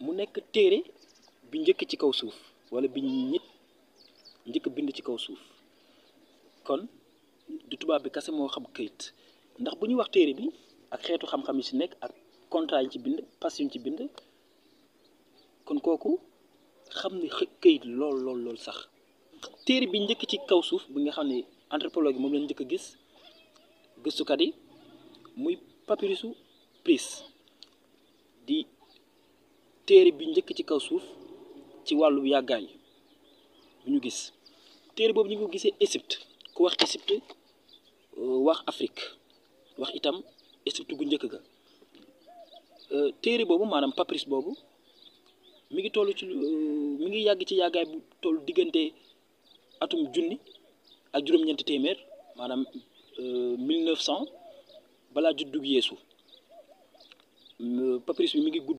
mu nekk téere bi njëkk ci kaw suuf wala bi nit njëkk bind ci kaw suuf kon du tubaab bi kase moo xam këyit ndax bu ñuy wax téere bi ak xeetu xam-xam yi ci nekk ak contrat yi ci bind pas yuñ ci bind kon kooku xam ni këyit lool sax téere bi njëkk ci kaw suuf bi nga xam ne anthropologue yi moom lañ njëkk a gis gëstukat yi muy papyrusu Pris di téere bi njëkk ci kaw suuf ci wàllu yàggaay bu ñu gis téere boobu ñu ngi ko gisee Égypte ku wax Égypte wax Afrique wax itam Égypte gu njëkk ga téere boobu maanaam papyrus boobu mi ngi toll ci mi ngi yàgg ci yàggaay bu toll diggante atum junni ak juróom-ñeenti téeméer maanaam 1900 balaa juddug Yeesu papyrus bi mi ngi gudd